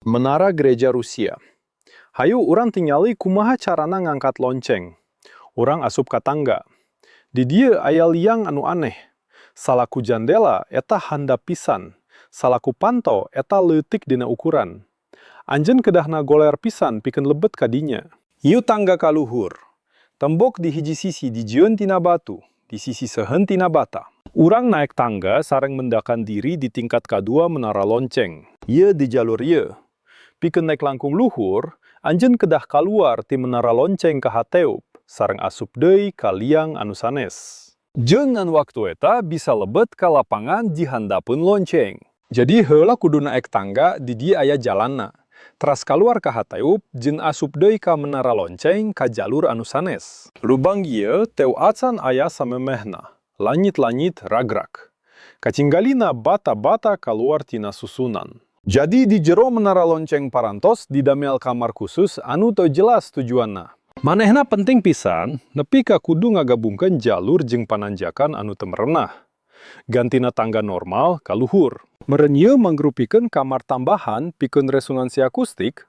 Menara Gereja Rusia. Hayu urang tingali kumaha carana ngangkat lonceng. Urang asup ka tangga. Di dieu aya liang anu aneh. Salaku jandela, eta handap pisan. Salaku panto, eta leutik dina ukuran. Anjeun kedahna goler pisan pikeun lebet ka dinya. Ieu tangga ka luhur. Tembok di hiji sisi dijieun tina batu, di sisi seuheun tina bata. Urang naek tangga sareng mendakan diri di tingkat kadua menara lonceng. Ieu di jalur ieu. Pikeun naek langkung luhur, anjeun kedah kaluar ti menara lonceng ka hateup, sareng asup deui ka liang anu sanes. Jeung ngan waktu eta bisa lebet ka lapangan di handapeun lonceng. Jadi heula kudu naek tangga, di dieu aya jalanna. Teras kaluar ka hateup jeung asup deui ka menara lonceng ka jalur anu sanes. Lubang ieu teu acan aya samemehna. Langit-langit ragrag. Katinggalina bata-bata kaluar tina susunan. Jadi di jero menara lonceng parantos didamel kamar khusus anu teu jelas tujuanna. Manehna penting pisan nepi ka kudu ngagabungkeun jalur jeung pananjakan anu teu merenah. Gantina tangga normal ka luhur. Meureun ieu mangrupikeun kamar tambahan pikeun resonansi akustik.